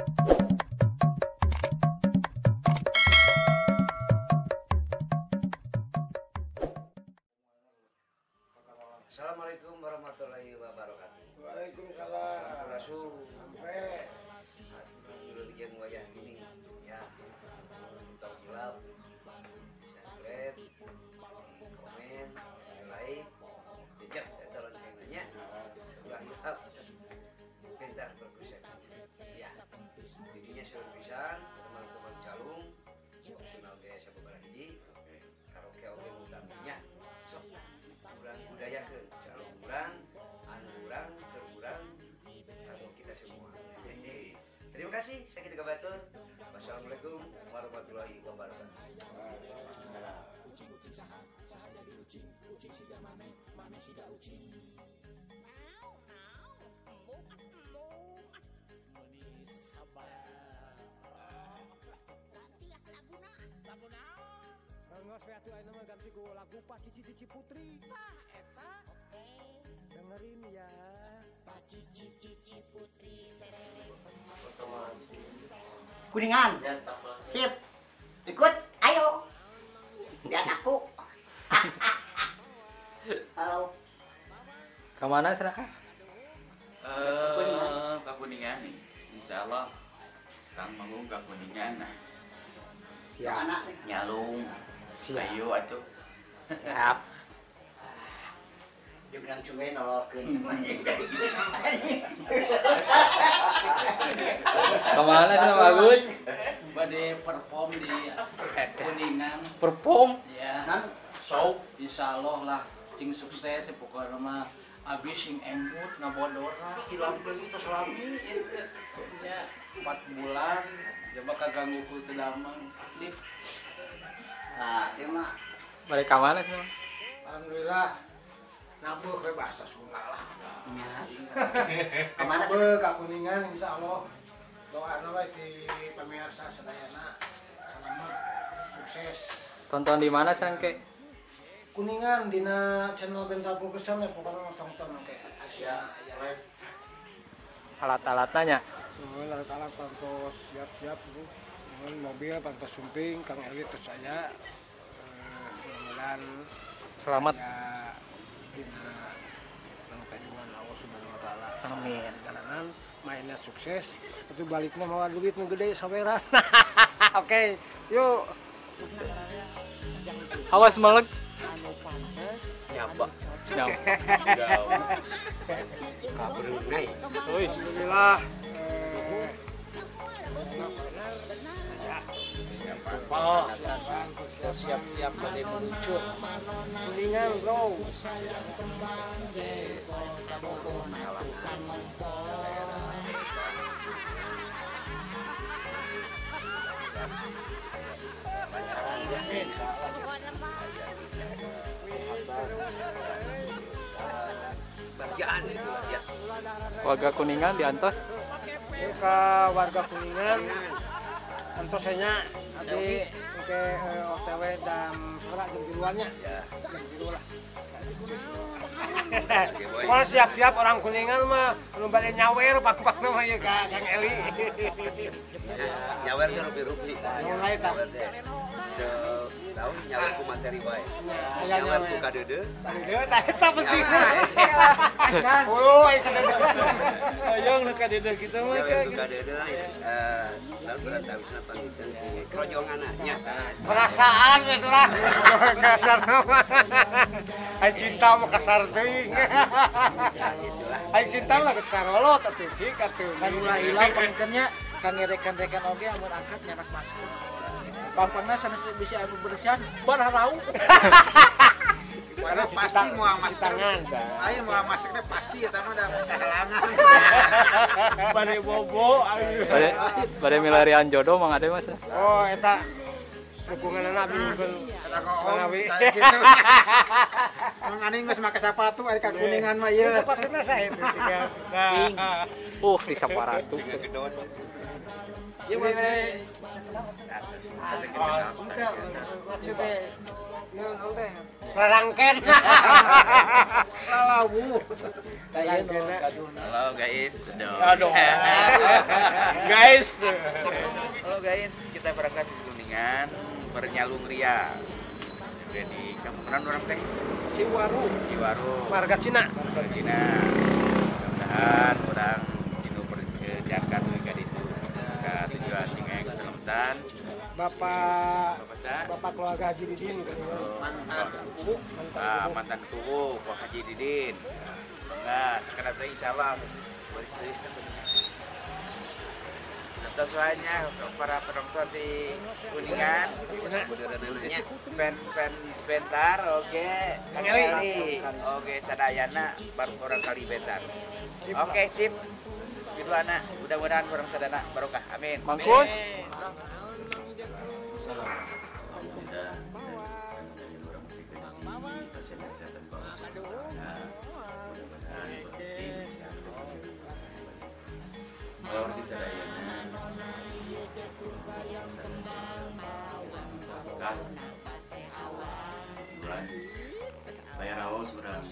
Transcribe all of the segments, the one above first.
Assalamualaikum warahmatullahi wabarakatuh. Waalaikumsalam. Sampurasun. Sampai. Dulu wayah gini ya. Tong hilap, subscribe, di komen, di like, jejak eta loncengna nya. Ulah hilap. Pintar berpersepsinya. Ya. Jadinya seueur pisan teman-teman calung, opsional ge sababaraha hiji. Karaoke oge utaminya. Sok urang budayakeun calung urang, anu urang, keur urang, kanggo kita semua. Hehe. Terima kasih, saya kita kabatur. Wassalamualaikum warahmatullahi wabarakatuh. Rengos we atuh ayeuna mah ganti ku lagu Pacici Cici Putri. Tah eta. Oke. Dengerin ya. Pacici Cici Putri. Kuningan. Sip. Ikut, ayo. Lihat aku. Halo. Ke mana seraka? Ke Kuningan nih. Insya Allah Kang Manggung ke Kuningan. Siap. Nyalung. Siap. Ayo atuh. Siap. Dia bilang sungai nolokeun. Kemana sih Nama Agus? Bade perform di Kuningan. Perform? Ya. Show. Insya Allah lah, cing sukses ya pokoknya mah abis sing emut ngabodora hilang deui tos lami ya 4 bulan coba kaganggu ku teu damang. Sip. Nah, ieu mah. Bade ka mana sih? Alhamdulillah. Nabuh we bahasa Sunda lah. Nya. Kemana? Nabuh ka Kuningan insyaallah. Doana we di pamirsa sadayana. Selamat sukses. Tonton di mana Sangke? Kuningan dina channel Bentar Pulkesan ya pokoknya tonton oke. Asia live. Alat-alatnya nya. Semua alat-alat pantos siap-siap bu. Dengan mobil pantos sumping Kang Eli terus saya mudah-mudahan selamat. Ya, dina tanggungan Allah Subhanahu wa taala. Amin. Jalanan mainnya sukses, itu baliknya mawa duit nu gede saweran. Oke, yuk. Awas melek. Nyaba. Nyaba. Ka Brunei. Alhamdulillah. Oh, siap-siap badai meluncur. Kuningan, bro. Bagian itu ya. Warga Kuningan diantos. Ke warga Kuningan. Antosnya abi ke OTW dan sekolah jam tiluannya. Ya. Jam tilu lah. Kalau siap-siap orang Kuningan mah anu bade nyawer pak-pak mah ieu ka Kang Eli. Nyawer teh rupi-rupi. Mulai tah. Tahu nyawer ku materi wae. Nyawer ku kadeudeuh. Kadeudeuh tah eta penting. Oh, ai kadeudeuh. Hoyong nu kadeudeuh kitu mah. Nyawer ku kadeudeuh lalu berantawisna panggitan ku krojonganna nya. Perasaan geus lah. Kasar mah. Ai cinta mah kasar teuing. Ai cinta lah geus karolot atuh cik atuh. Kan ulah hilang pangkennya kang rekan-rekan oge amun angkat nyanak masker. Pampangna sanes bisa anu bersihan bararau. Karena pasti mau masker. Lain mau maskernya pasti eta mah da halangan. Bade bobo ayo. Bade milarian jodoh Mang Ade Mas. Oh eta dukunganna abi manawi. Gitu. Mang Ade geus make sepatu ari ka Kuningan mah ieu. Sepatuna sae nah. Di saparatu. Ieu mah maksudnya Naon teh? Rarangken. Lalawu. Halo guys. Aduh. Guys. Halo guys, kita berangkat ke Kuningan bernyalung ria. Udah di kampung mana orang teh? Ciwaru. Ciwaru. Marga Cina. Marga Cina. Mudah-mudahan orang dinu perjalanan ka ditu ka tujuan sing keselamatan. Bapak keluarga Haji Didin mantan mantan kubu Pak Haji Didin. Nah, sekarang teh insyaallah sesuainya para penonton di Kuningan, fan bentar, oke, Kang oke, sadayana baru orang kali bentar, oke sip, gitu anak, mudah-mudahan orang sadana barokah, amin. Mangkus. Alhamdulillah, dan orang kesehatan bayar awas berang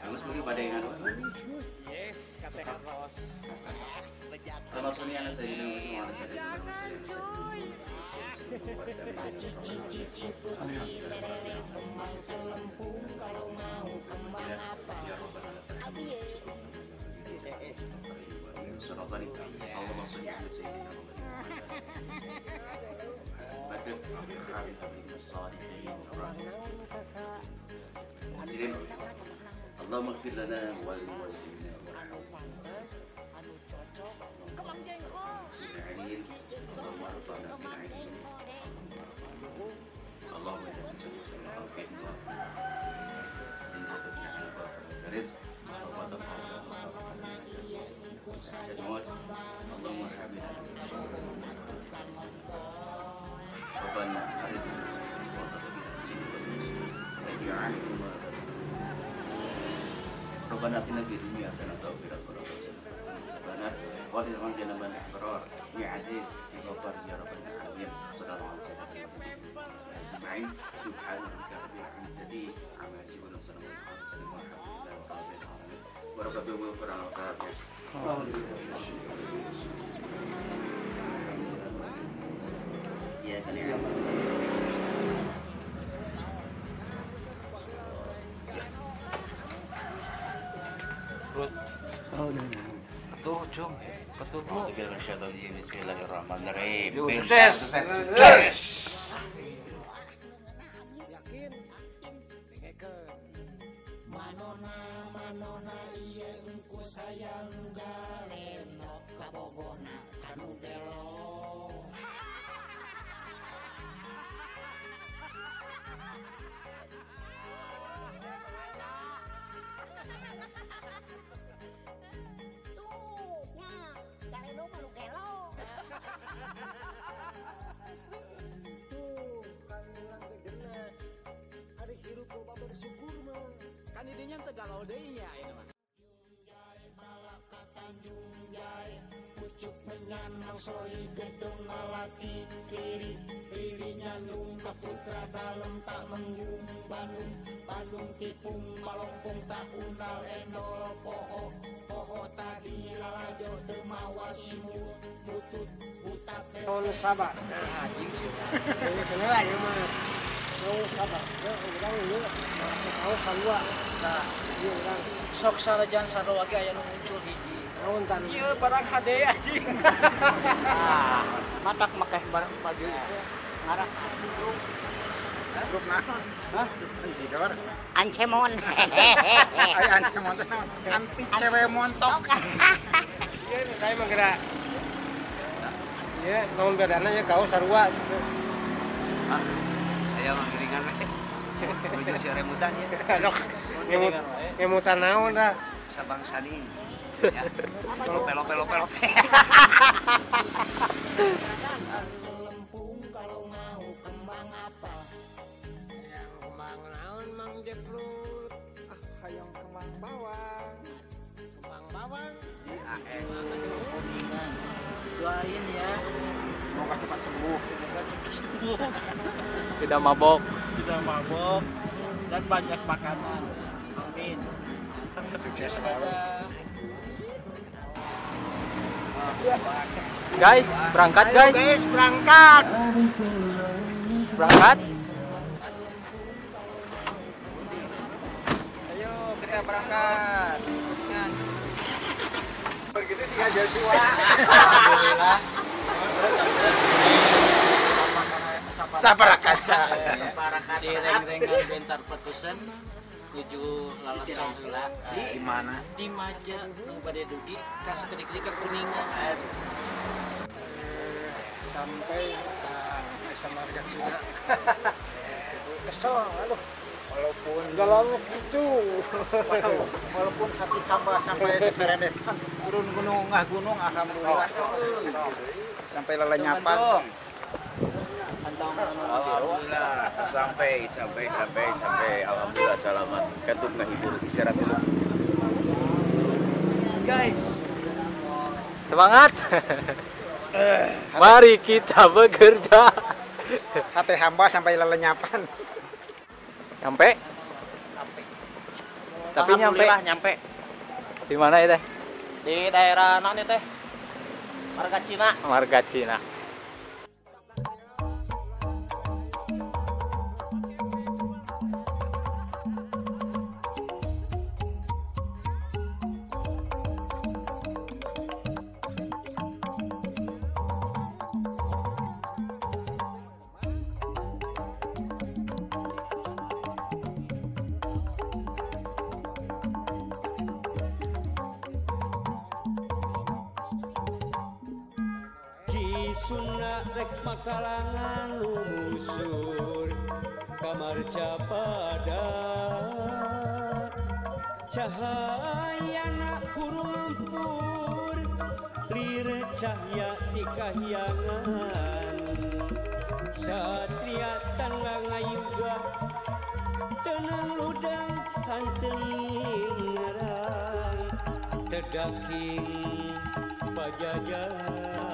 Agus beli pada yang anu. Yes, kata Carlos. Kalau sini ada saya di mana saya di اللهم اغفر لنا ولوالدينا وارحمنا اللهم ارفعنا بالعلم اللهم انا نسالك رزق اللهم ارحمنا ربنا ربنا اتنا في الدنيا حسنة وفي الآخرة حسنة وقنا عذاب النار يا عزيز يا غفار يا رب العالمين صلى الله على سيدنا محمد أجمعين سبحان ربك رب العزة عما يصفون وسلام على المرسلين والحمد لله رب العالمين ورب يغفر لنا يا Tuh, cung. Betul. Bismillahirrahmanirrahim. Sukses. Sukses. Manona manona ieu engkus hayang galenok kabogona kanu gelo. Kan idenya teu galau deui nya ieu mah. Pucuk menyanang soi gedung malati riri riri nyandung kaputra dalem tak menggung Bandung Bandung tipung malongpung tak unal endol poho poho tadi lalajo teu mawa simut butut butat Tahun sabar. Anjing sih. Ini lah ieu mah. Tahun sabar. Urang ieu tahun sarua. Nah, ieu urang sok sarajan sarua ge aya nu muncul hiji. Naon tan? Ieu barang hade anjing. Ah, matak make barang baju itu ngarah grup. Grup naon? Hah? Anjidor. Ancemon. Ay ancemon teh naon? Anti cewek montok. Ya, saya mah gerak. Ya, naon bedana ya kaos sarua gitu. Ah, saya mah giringan we. Menuju si remutan ya. Aduh, ngemutan naon dah. Sabangsani. Ya. Lope lope lope lope. Kembang naon Mang Jeprut? Ah, hayang kembang bawang. Kembang bawang. Di AE. Kuningan. Doain ya. Semoga cepat sembuh. Semoga cepat sembuh. Tidak mabok. Tidak mabok dan banyak makanan. Amin. Sukses selalu. Guys, berangkat guys. Ayo guys, berangkat. Berangkat. Ayo kita berangkat. Begitu sih ya Joshua. Alhamdulillah. Sapara kaca. Di reng-rengan bentar petusan menuju lalasan heula. Di mana? Di Maja nu bade dugi ka sakedik-kedik ka Kuningan. Sampai ke Marga Cina. Kesel, aduh. Walaupun dalam gitu. Walaupun hati hamba sampai seserendetan turun gunung ngah gunung alhamdulillah. Sampai lelenyapan. Alhamdulillah sampai alhamdulillah selamat. Kantuk ngahibur istirahat dulu. Guys. Semangat. Mari kita bekerja. Hati hamba sampai lelenyapan. Nyampe? Tapi nyampe. Nyampe. Di mana ya teh? Di daerah mana teh? Marga Cina. Marga Cina. Sunda rek makalangan lumusur kamar capada cahayana hurung ngempur lire cahya di kahyangan satria tangga ngayuga tenang ludang hantelingarang tedaking pajajaran.